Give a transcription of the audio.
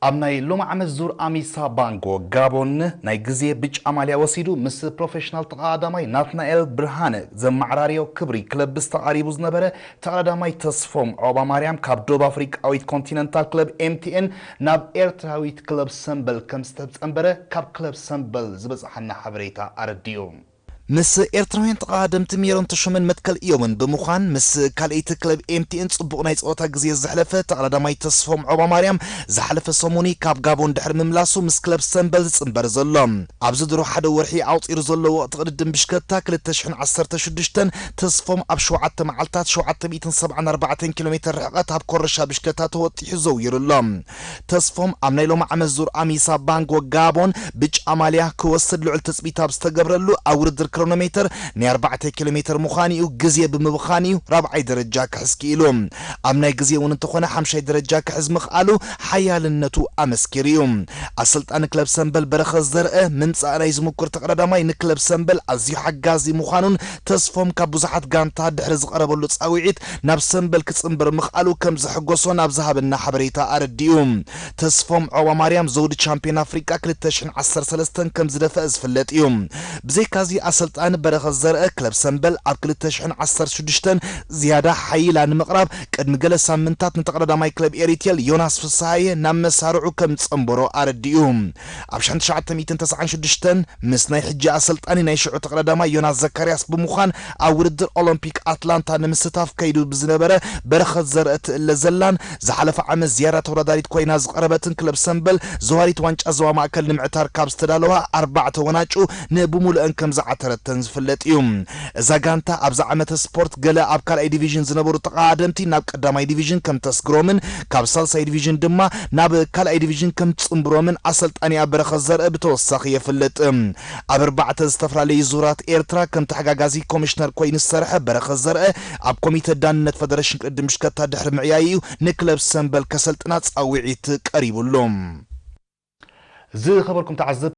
ኣብ ናይ ሎሚ ዓመት ዙር ኣሚሳ ባንጎ ጋቦን ናይ ግዜ ብጫ ማልያ ወሲዱ ምስ ፕሮፌሽናል ተቐዳዳማይ ናትናኤል ብርሃነ ዘመዓራርዮ ክብሪ ክለብ ዝተቓሪቡ ዝነበረ ተቐዳዳማይ ተስፎም ዖባ ማርያም ካብ ደቡብ ኣፍሪቃዊት ኮንቲነንታል ክለብ ኤምቲኤን ናብ ኤርትራዊት ክለብ ሰምበል ከም ዝተጸንበረ ካብ ክለብ ሰምበል ዝበጽሓና ሓበሬታ ኣረዲኡ። ምስ ኤርትራውያን ተቐዳደምቲ ሜሮን ተሾመን መትከል እዮምን ብምዃን ምስ ካልኣይቲ ክለብ ኤምቲኤን ጽቡቕ ናይ ጸወታ ግዜ ዘሕለፈ ተቐዳዳማይ ተስፎም ዖባ ማርያም ዝሓለፈ ሰሙኒ ካብ ጋቦን ድሕሪ ምምላሱ ምስ ክለብ ሰምበል ዝጽንበር ዘሎ። ኣብዚ ድሮ ሓደ ወርሒ ኣቑጺሩ ዘሎ ወቕቲ ቅድድም ብሽክለታ ክልተ ሽሕን ዓሰርተ ሽዱሽተን ተስፎም ኣብ ሸውዓተ መዓልታት ሸውዓተ ሚእትን ሰብዓን ኣርባዕተን ኪሎ ሜትር ርሕቐት ኣብ ኮረሻ ብሽክለታ ተወጢሑ ዘውይሩ ኣሎ። ተስፎም ኣብ ናይ ሎሚ ዓመት ዙር ኣሚሳ ባንጎ ጋቦን ብጫ ማልያ ክወስድ ልዑል ትጽቢት ኣብ ዝተገብረሉ ኣብ ውድድር ክሮኖሜተር ናይ ኣርባዕተ ኪሎ ሜትር ምዃኑ እዩ ግዜ ብምብኻን እዩ ራብዓይ ደረጃ ክሕዝ ክኢሉ። ኣብ ናይ ግዜ እውን እንተኾነ ሓምሻይ ደረጃ ክሕዝ ምኽኣሉ ሓያልነቱ ኣመስኪሩ እዩ። ኣሰልጣኒ ክለብ ሰምበል በረኸት ዘርአ ምምጻእ ናይ ዝምኩር ተቐዳዳማይ ንክለብ ሰምበል ኣዝዩ ሓጋዚ ምዃኑን ተስፎም ካብ ብዙሓት ጋንታ ድሕሪ ዝቐረበሉ ጻውዒት ናብ ሰምበል ክጽንበር ምኽኣሉ ከም ዘሐጎሶ ናብ ዝሃበና ሓበሬታ ኣረዲኡ። ተስፎም ዖባ ማርያም ዘውዲ ቻምፒዮን ኣፍሪቃ ክልተ ሽሕን ዓሰርተ ሰለስተን ከም ዝደፈአ ዝፍለጥ እዩ። ብዘይካዚ ኣሰልጣኒ በረኸት ዘርአ ክለብ ሰምበል ኣብ ክልተ ሽሕን ዓሰርተ ሽዱሽተን ዝያዳ ሓይላ ንምቕራብ ቅድሚ ገለ ሳምንታት ንተቐዳዳማይ ክለብ ኤሪቴል ዮናስ ፍስሃየ ናብ መሳርዑ ከም ዝጸንበሮ ኣረዲኡ። ኣብ ሽሕን ትሽዓተ ሚእትን ተስዓን ሽዱሽተን ምስ ናይ ሕጂ ኣሰልጣኒ ናይ ሽዑ ተቐዳዳማይ ዮናስ ዘካርያስ ብምዃን ኣብ ውድድር ኦሎምፒክ ኣትላንታ ንምስታፍ ከይዱ ብዝነበረ በረኸት ዘርአ ትእለ ዘላን ዝሓለፈ ዓመት ዝያዳ ተወዳዳሪት ኮይና ዝቐረበትን ክለብ ሰምበል ዘዋሪት ዋንጫ ዞባ ማእከል ንምዕታር ካብ ዝተዳለዋ ኣርባዕተ ወናጩ ንብሙሉአን ከም ዝዓተረተን ዝፍለጥ እዩ። እዛ ጋንታ ኣብዚ ዓመተ ስፖርት ገለ ኣብ ካልኣይ ዲቪዥን ዝነበሩ ተቐዳደምቲ ናብ ቀዳማይ ዲቪዥን ከም ተስግሮምን ካብ ሳልሳይ ዲቪዥን ድማ ናብ ካልኣይ ዲቪዥን ከም ትጽንብሮምን ኣሰልጣኒኣ በረኸት ዘርአ ብተወሳኺ የፍልጥ። ኣብ ኣርባዕተ ዝተፈላለዩ ዙራት ኤርትራ ከም ተሓጋጋዚ ኮሚሽነር ኮይኑ ዝሰርሐ በረኸት ዘርአ ኣብ ኮሚተ ዳንነት ፈደረሽን ቅድድም ብሽክለታ ድሕሪ ምዕያዩ ንክለብ ሰምበል ከሰልጥና ጻውዒት ቀሪቡሉ። ዝኸበርኩም ተዓዘብቲ